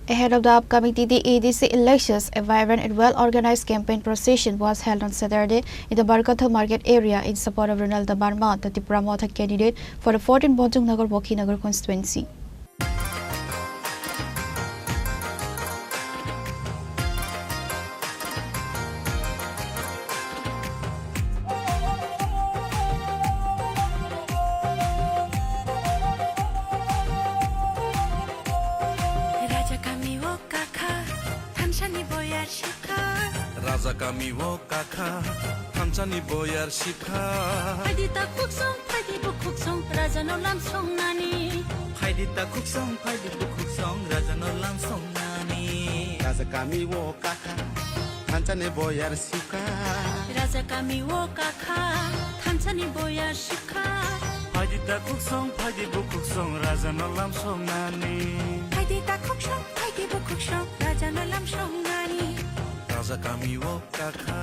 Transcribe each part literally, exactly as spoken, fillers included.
Ahead of the upcoming T T A D C elections, a vibrant and well-organized campaign procession was held on Saturday in the Barkathal market area in support of Ronald Debbarma, the Tipra Motha candidate for the fourteen Bonchung Nagar Bokhinagar constituency. Raja kami o kakha, thansani boyar shikha. Raja kami o kakha, thansani boyar shikha. Phaidi ta khuksong, phaidi bukhuksong, raja no lam songnani. Phaidi ta khuksong, phaidi bukhuksong, raja no lam songnani. Raja kami o kakha, thansani boyar shikha. Raja kami o kakha, thansani boyar shikha. Phaidi ta khuksong, phaidi bukhuksong, raja no lam songnani. Phaidi ta khuksong, phaidi bukhuksong, raja no lam songnani. Raja kami o kakha.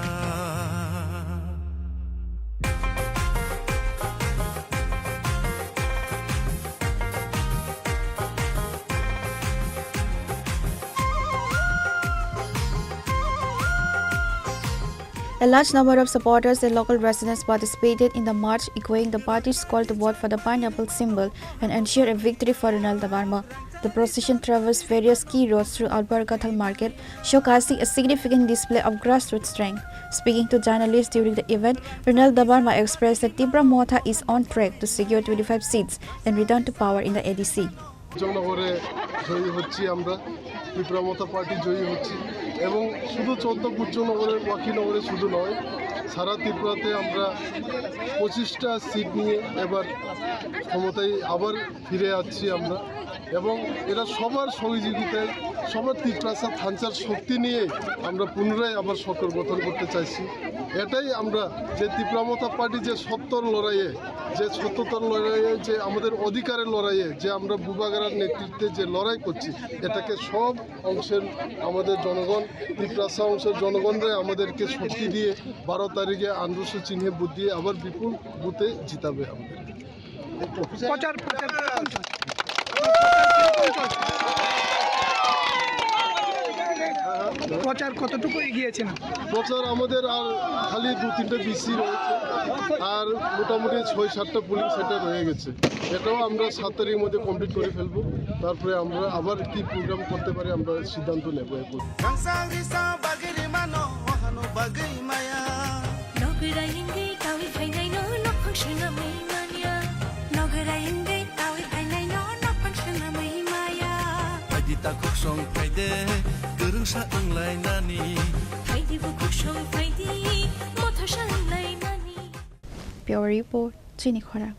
A large number of supporters and local residents participated in the march, echoing the party's call to vote for the pineapple symbol and ensure a victory for Ronald Debbarma. The procession traversed various key roads throughout Barkathal Market, showcasing a significant display of grassroots strength. Speaking to journalists during the event, Ronald Debbarma expressed that Tipra Motha is on track to secure twenty-five seats and return to power in the A D C. কুঞ্জনগরে জয়ী হচ্ছি আমরা, ত্রিপুরা মথা পার্টি জয়ী হচ্ছি। এবং শুধু চোদ্দ কুঞ্জনগরে, ওয়াকিনগরে শুধু নয়, সারা ত্রিপুরাতে আমরা পঁচিশটা সিট নিয়ে এবার ক্ষমতায় আবার ফিরে আসছি আমরা। এবং এরা সবার সহযোগিতায়, সবার তিপ্রাসা থানচার শক্তি নিয়ে আমরা পুনরায় আবার সরকার গঠন করতে চাইছি। এটাই আমরা, যে ত্রিপুরা মথা পার্টি যে সত্যর লড়াইয়ে, যে সত্যতার লড়াইয়ে, যে আমাদের অধিকারের লড়াইয়ে, যে আমরা বুবাগারার নেতৃত্বে যে লড়াই করছি, এটাকে সব অংশের আমাদের জনগণ, তিপ্রাসা অংশের জনগণরাই আমাদেরকে শক্তি দিয়ে বারো তারিখে আন্দোলন চিহ্নে ভোট দিয়ে আবার বিপুল ভোটে জিতাবে আমাদের। প্রচার, প্রচার কিরকম চলছে? প্রচার কতটুকু এগিয়েছে না? প্রচার আমাদের আর খালি দু তিনটে বিসি রয়েছে, আর মোটামুটি ছয় সাতটা পোলিং সেন্টার রয়ে গেছে। এটাও আমরা সাত তারিখের মধ্যে কমপ্লিট করে ফেলবো। তারপরে আমরা আবার কি প্রোগ্রাম করতে পারি, আমরা সিদ্ধান্ত নেব এরপর। Gangsang risa bagwi rimano, wahano bagwi maya. Nogwrai wngwi kawi phainaino nokhong swnamwi manya. Nogwrai wngwi kawi phainaino nokhong swnamwi maya. Phaidi ta khuksong phaide, kwrwngsa wnglainani. Phaidi bukhuksong phaidi, mothosa wnglainani. Bureau Report, Chini Khorang.